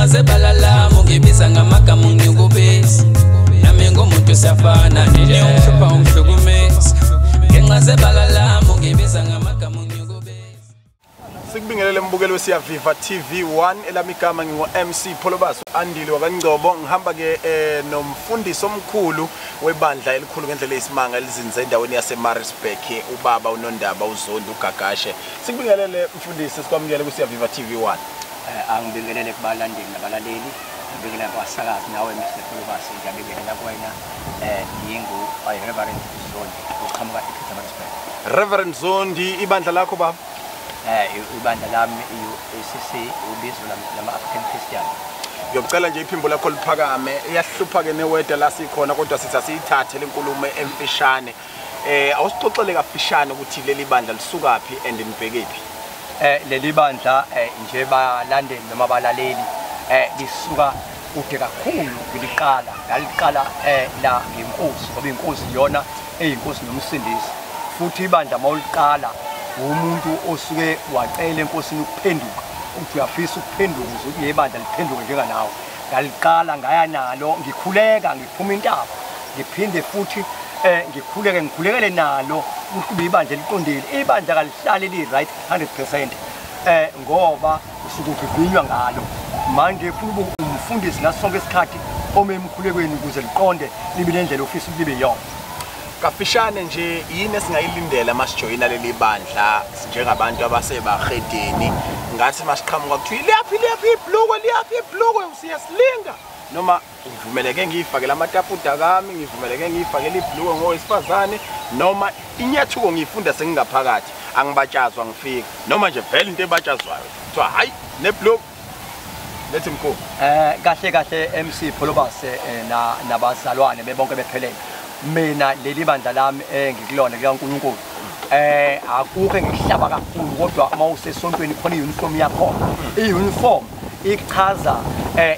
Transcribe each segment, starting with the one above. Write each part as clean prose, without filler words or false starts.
Ngenxa zebala lami ungibiza ngamagama ungikubisa. Nami ngumuntu siyafana nje ungihlupha ungihlukumeza. Ngenxa zebala lami ungibiza ngamagama ungikubisa. Sikubingelele mbukeli weSiyaviva TV1 elami igama ngingu MC Pholobaso Andile wakaNgcobo, ngihamba ke nomfundisi omkhulu webandla elikhulu ngendlela eyisimanga elizinze endaweni yaseMaritzburg, ubaba uNondaba uZondi uGagashe. Sikubingelele mfundisi, sikwamukele kuSiyaviva TV1. Angibingelele kubalandeli nabalaleli, ngibingelele kubasakazi nawe Mr Pholobaso, ngiyabingelela kuwena. Ngingu Reverend Zondi oqhamuka ePietermaritzburg. Reverend Zondi, ibandla lakho baba? Ibandla lami i-UACC, ubizo lama-African Christian. Ngiyocela nje iphimbo lakho liphakame, iyahlupha ke neweda la sikhona kodwa sithi asiyithathe lenkulumo emfishane. Awusixoxele kafishane ukuthi leli bandla lisukaphi and nibhekephi? Leli bandla nje balandeli noma balaleli lisuka kude kakhulu. Ngiliqala ngaliqala la ngenkosi, ngoba inkosi iyona eyinkosi nomsindisi. Futhi ibandla mawuliqala umuntu osuke wacela enkosini ukuphenduka, ukuthi uyafisa ukuphenduka ukuze ibandla liphenduke njenganawe. Ngaliqala ngaya nalo ngikhuleka, ngiphuma intaba, ngiphinde futhi ngikhuleke, ngikhulekele nalo ukuthi ibandla liqondile. Ibandla kalihlali li right 100% ngoba usuke uvivinywa ngalo. Manje ufuna ube umfundisi ngaso sonke isikhathi ome emkhulekweni ukuze liqonde libe nendlela ofisa ukuthi libe yona. Kafishane nje, yini esingayilindela masijoyina leli bandla njengabantu abasebahedeni? Ngathi masiqhamuka kuthiwa liyaphi liyaphi ibhlukwe, liyaphi ibhlukwe, siyasilinga, noma ngivumeleke ngiyifakele amatapuda kami, ngivumeleke ngiyifakele ibhlukwe ngowesifazane, noma inyathuko ngiyifunda sengingaphakathi, angibatshazwa ngifika, noma nje vele into ebatshazwayo kuthiwa hayi nebhlukwe lethi mkhulu. Kahle kahle MC Pholobase nabazalwane bebonke bephelele, mina leli bandla lami engikulona likaNkulunkulu akukho engikuhlaba kakhulu, kodwa uma usesontweni khona i-uniform yakhona. I-uniform ichaza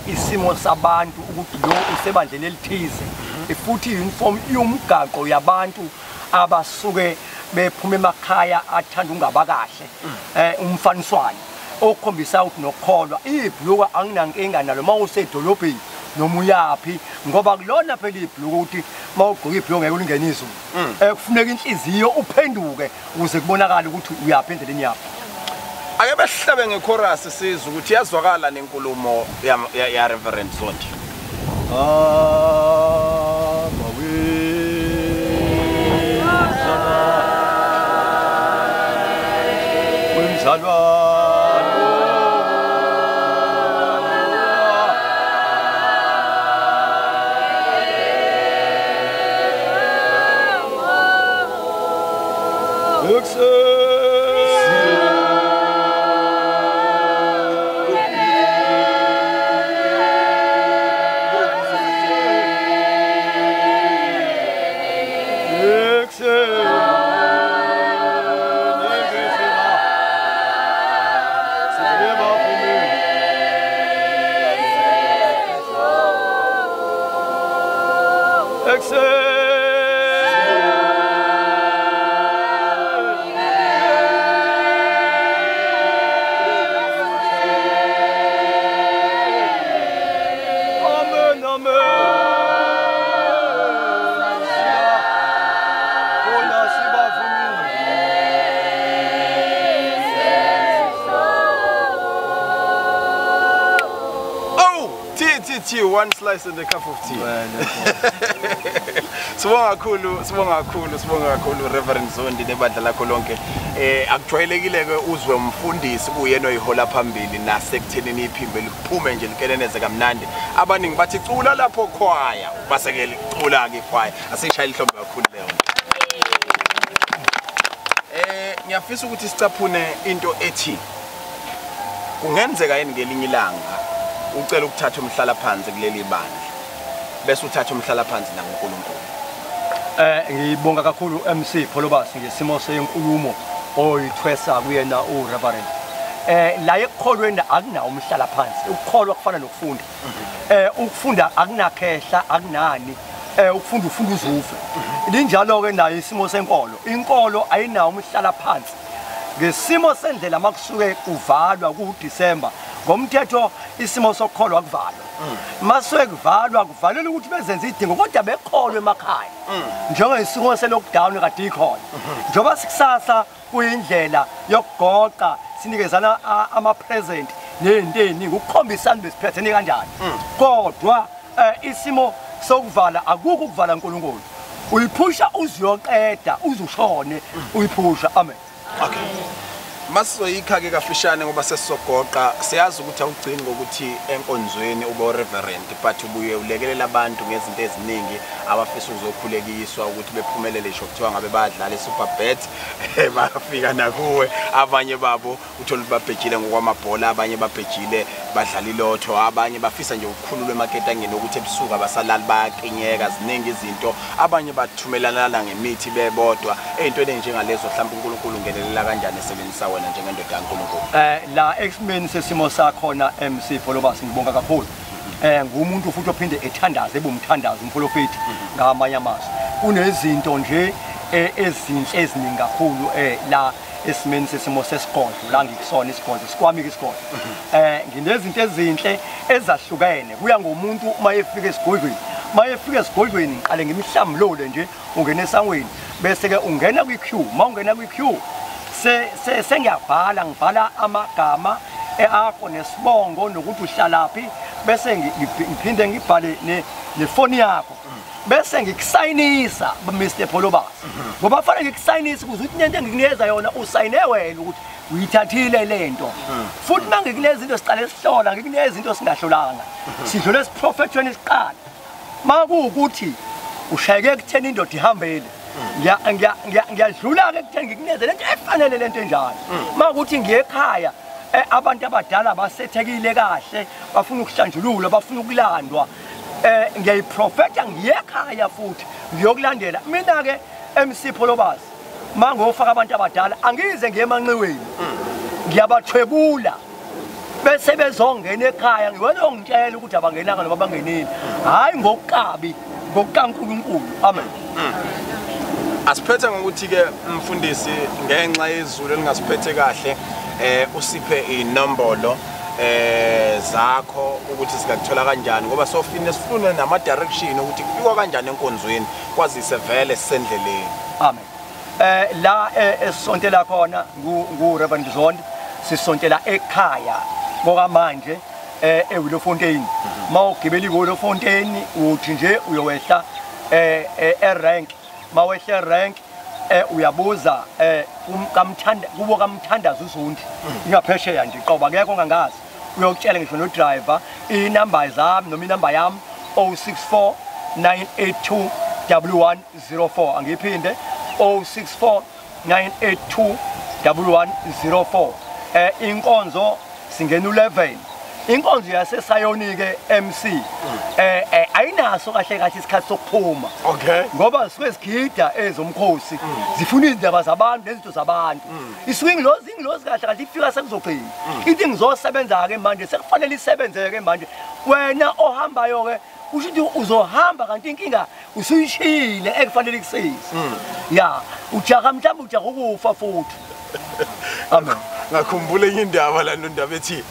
isimo sabantu ukuthi lo usebandleni elithize, futhi i-uniform iyumgaqo yabantu abasuke bephuma emakhaya athanda ukungaba kahle, umfaniswano okhombisa ukuthi nokukholwa. Ibhluka anginankinga nalo uma usedolobheni noma uyaphi, ngoba kulona phela ibhluka ukuthi mawugqoka ibhluka ngeke ulingene izulu. Kufuneka inhliziyo uphenduke ukuze kubonakale ukuthi uyaphi endleleni yakho. Ake behlabe ngechorus sizwe ukuthi iyazwakala nenkulumo ya Reverend Zondi. One slice and a cup of tea. Sibonga kakhulu, sibonga kakhulu, sibonga kakhulu Reverend Zondi nebandla lakho lonke. Akujwayelekile ke uzwe umfundisi kuyena oyihola phambili nasekuthenini iphimbo liphume nje likeneneze kamnandi. Abaningi bathi cula lapho khwaya, base ke licula ke ikhwaya. Asishayile ihlombe kakhulu leyo. Ngiyafisa ukuthi sicaphune into ethi kungenzeka yini ngelinye ilanga ucela ukuthatha umhlala phansi kuleli bandla bese uthatha umhlala phansi nakuNkulunkulu. Ngibonga kakhulu MC Pholobasi ngesimo senkulumo oyithwesa kuyena uReverend. La ekukholweni akunawo umhlala phansi. Ukukholwa kufana nokufunda. Ukufunda akunakhehla, akunani. Ukufunda ufunda uzufe. Linjalo ke nayo isimo senkolo. Inkolo ayinawo umhlala phansi. Ngesimo sendlela makusuke kuvalwa ku December Ngomthetho isimo sokukholwa kuvalwa. Mase kuvalwa kuvalelwa ukuthi bezenze idingo kodwa bekholwe emakhaya. Njengesimo se-lockdown kade ikhona. Njengoba sikusasa kuyindlela yokugoqa sinikezana ama-present nezinto eziningi ukukhombisana besiphethene kanjani. Kodwa isimo sokuvala akukho ukuvala uNkulunkulu. Uyiphusha uziyoqeda uzushone uyiphusha. Amen. Okay. Masizoyikha-ke kafishane ngoba sesizogoqa. Siyazi ukuthi awugcini ngokuthi enkonzweni ube reverend, but ubuye ulekelela abantu ngezinto eziningi abafisa ukuzokhulekiswa ukuthi bephumelele. Isho kuthiwa ngabe bayadlala i-Superbet bayafika nakuwe, abanye babo uthola ukuthi babhejile ngokwamabhola, abanye babhejile badlala ilotho, abanye bafisa nje ukukhululwa emaketangeni ukuthi ebusuku abasalali bayaqinyeka. Ziningi izinto, abanye bathumelana ngemithi bebodwa, ey'ntweni ey'njengalezo. Mhlawumbe uNkulunkulu ungenelela kanjani esebenzisa wena njengendoda kaNkulunkulu? La esimeni sesimo sakhona MC Pholobas ngibonga kakhulu. Ngumuntu futhi ophinde ethandaze ebumthandazo umprofeti ngamanye amazwi. Kunezinto nje ezinhle eziningi kakhulu la esimeni sesimo sesigodlo la ngikusona isigodlo sikwami isigodlo. Nginezinto ezinhle ezahlukene kuya ngomuntu uma efika esigodlweni. Uma efika esigodlweni ngiqale ngimhlambulule nje ungena esangweni bese ke ungena kwi-queue. Uma ungena kwi-queue sengiyabhala ngibhala amagama akho nesibongo nokuthi uhlalaphi, bese ngiphinde ngibhale nefoni yakho, bese ngikusayinisa Mr Pholobas. Ngoba fanele ngikusayinise ukuze uthi lento engikunikeza yona usayine wena ukuthi uyithathile lento. Futhi uma ngikunikeza izinto siqale sihlola, ngikunikeza izinto singahlolanga. Sidlule esiprofethweni siqala. Makuwukuthi ushayeke ekutheni indoda ihambele, ngiyadlula-ke ekutheni ngikunikeze lento efanele lento enjalo. Makuthi ngiye ekhaya abantu abadala basethekile kahle, bafuna ukuhlanjululwa, bafuna ukulandwa, ngiyayiprofetha ngiye ekhaya futhi ngiyokulandela. Mina-ke MC Pholobas ma ngofaka abantu abadala angize ngiye emanxiweni, ngiyabathwebula bese bezongena ekhaya. Ngiwena ongitshela ukuthi abangenanga noma bangenile, hhayi ngokukabi, ngokukaNkulunkulu. Amen. Asiphethe ngokuthi-ke mfundisi, ngenxa yezulu elingasiphethe kahle, usiphe inombolo zakho ukuthi singakuthola kanjani, ngoba sofine sifune nama direction ukuthi kufikwa kanjani enkonzweni kwazise vele sisendleleni. Amen. La esisontela khona ngu Reverend Zondi, sisontela ekhaya ngokamanje eWillowfontein. Mawugibela iWillowfontein uthi nje uyowehla erank, mawehla erank uyabuza kamthanda kubo kamthandazo uZondi ingaphesheya nje qoba akekho ongangazi, uyokutshela ngisho no driver inamba zami noma inamba yami 064 982 1104. Angiphinde 064 982 1104. Inkonzo singena u11. Inkonzo yaseSayoni ke MC ayinaso kahle kahle isikhathi sokuphuma. Okay. Ngoba sisuke sigida ezomkhosi zifuna izindaba zabantu nezinto zabantu. Isuke ingilozi ingilozi kahle kahle ifika sekuzogcina. Into ngizosebenza ke manje sekufanele isebenzeke manje. Wena ohambayo ke usho ukuthi uzohamba kanti inkinga usuyishile ekufanele ikusize. Ya, ujaha mhlawumbe ujaha ukufa futhi. Amen. Ngakhumbula enye indaba la nondaba ethi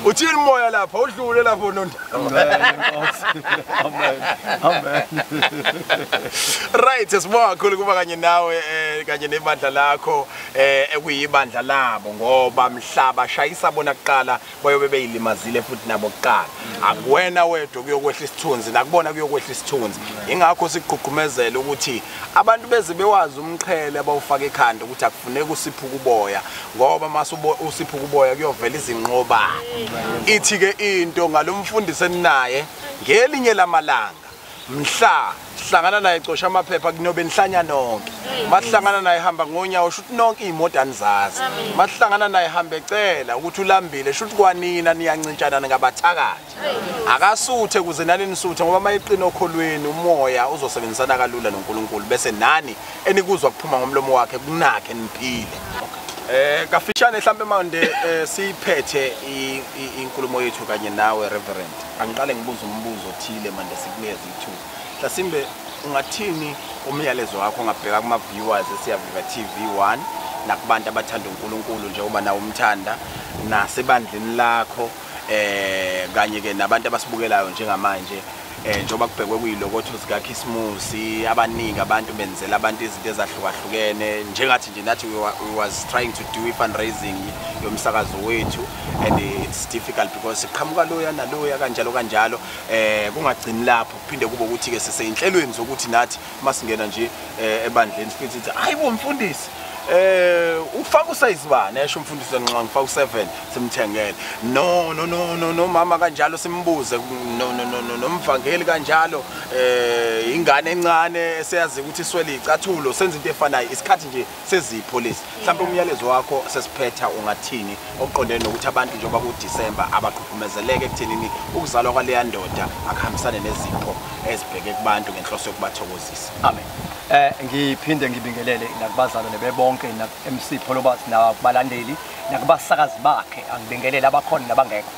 uthini moya lapha udlule lapho nondaba. Amen. Amen. Right, sibonga kakhulu kuba kanye nawe kanye nebandla lakho ekuyibandla labo, ngoba mhlaba shayisa bona kuqala bayobe beyilimazile futhi nabo kuqala. Akuwena wedwa kuyokwehla isithunzi, nakubona kuyokwehla isithunzi. Ingakho sigqugqumezela ukuthi abantu beze bewazi umqhele abawufaka ekhanda ukuthi akufuneki usiphuka uboya, ngoba mase usiphuka uboya kuyovela izinqoba. Ithi ke into ngalomfundisi eninaye ngelinye lamalanga mhla sihlangana naye cosha amaphepha kunobe nihlanya nonke. Masihlangana naye hamba ngonyawo shuthi nonke imoto anizazi. Masihlangana naye hamba ecela ukuthi ulambile shuthi kwanina niyancintshana ngabathakathi. Akasuthe kuze nani nisuthe, ngoba mayiqina okholweni umoya uzosebenzisana kalula noNkulunkulu, bese nani enikuzwa kuphuma ngomlomo wakhe kunakhe niphile. Kafishane mhlambe manje siphethe inkulumo yethu kanye nawe Reverend. Angiqale ngibuza umbuzo othile manje sikunikeze ithuba. Mhlasimbe ungathini umyalezo wakho ongabheka kuma viewers eSiyaviva TV 1 nakubantu abathanda uNkulunkulu njengoba nawe umthanda nasebandleni lakho kanye ke nabantu abasibukelayo njengamanje njengoba kubhekwe kuyilokotho zika Christmas abaningi abantu benzela abantu izinto ezahlukahlukene njengathi nje nathi we was trying to do fundraising yomsakazo wethu and it's difficult because siqhamuka loya naloya kanjalo kanjalo kungagcini lapho kuphinde kube ukuthi ke siseyinhlelweni zokuthi nathi masingena nje ebandleni sifike sithi hayibo mfundisi ufaka usize bani esho umfundisi nxa ngifaka u7 simthengele no no no no no mama kanjalo simbuze no no no no nomvangeli kanjalo ingane encane eseyazi ukuthi iswele icathulo senza into efanayo isikhathi nje sezipho lesi mhlawumbe umyalezo wakho sesiphetha ungathini oqondene nokuthi abantu njengoba ku December abaqhuphumezeleke ekuthenini ukuzalwa kwaleya ndoda akuhambisane nezipho ezibheke kubantu ngenhloso yokubathokozisa. Amen. Ngiphinde ngibingelele nakubazalwane bebonke na MC Pholobas nakubalandeli nakubasakazi bakhe angibingelele abakhona nabangekho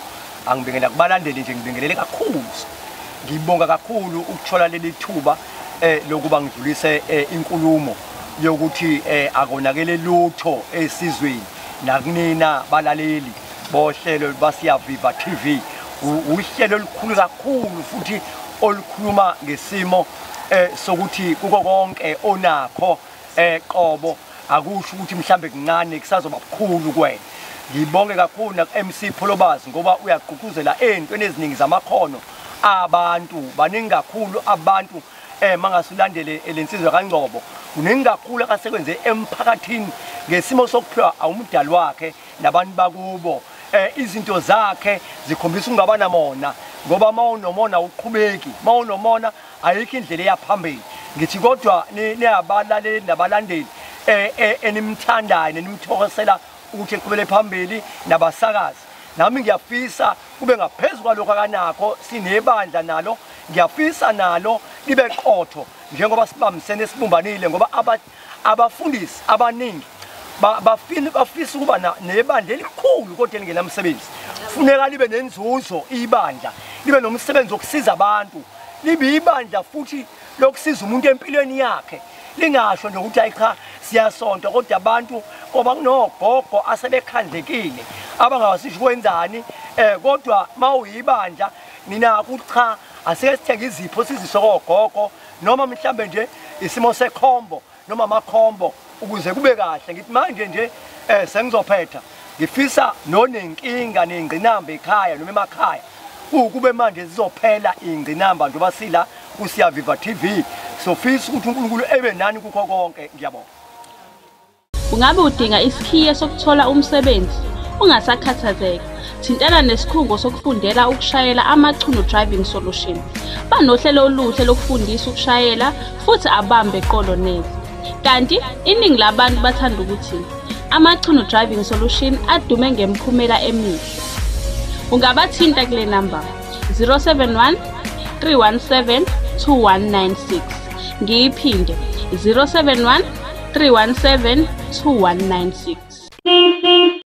angibingelele kubalandeli nje ngibingelele kakhulu ngibonga kakhulu ukuthola leli thuba lokuba ngidlulise inkulumo yokuthi akonakele lutho esizweni nakunina balaleli bohlelo baSiyaviva TV uhlelo olukhulu kakhulu futhi olukhuluma ngesimo sokuthi kuko konke onakho qobo akusho ukuthi mhlambe kuncane kusazoba kukhulu kuwena. Ngibonge kakhulu na MC Pholobas ngoba uyagqugquzela entweni eziningi zamakhono abantu baningi kakhulu abantu mangasulandele lensizwe kaNgcobo kuningi kakhulu akasekwenze emphakathini ngesimo sokuphiwa awumdali wakhe nabantu bakubo izinto zakhe zikhombisa ungaba namona ngoba mawunomona uqhubeki mawunomona ayikho indlela eyaphambili. Ngithi kodwa niyabalaleli nabalandeli enimthandayo nenimthokosela ukuthi eqhubele phambili nabasakazi nami ngiyafisa kube ngaphezulu kwalokho akanakho sinebandla nalo ngiyafisa nalo libe qotho njengoba sibambisene sibumbanile ngoba abafundisi abaningi bafisa ukuba nebandla elikhulu kodwa elingenamsebenzi. Funeka libe nenzuzo ibandla libe nomsebenzi wokusiza abantu libe ibandla futhi lokusiza umuntu empilweni yakhe lingasho nje ukuthi hayi cha siyasonta kodwa abantu ngoba kunogogo asebekhandlekile abangawasisho kwenzani kodwa mawuyibandla ninakho ukuthi cha asike sithenge izipho sizise kogogo noma mhlambe nje isimo sekhombo noma amakhombo ukuze kube kahle. Ngithi manje nje sengizophetha ngifisa nonenkinga nengqinamba ekhaya noma emakhaya ukube manje zizophela ingqinamba njengoba sila kuSiyaviva TV sofisa ukuthi uNkulunkulu ebe nani kukho konke. Ngiyabonga. Ungabe udinga isikhiye sokuthola umsebenzi ungasakhathazeka thintana nesikhungo sokufundela ukushayela Amachuno Driving Solution. Banohlelo oluhle lokufundisa ukushayela futhi abambe qolo neze. Kanti iningi labantu bathanda ukuthi Amachuno Driving Solution adume ngemiphumela emihle. Ungabathinta kule namba 071 317 2196. Ngiyiphinde 071 317 2196.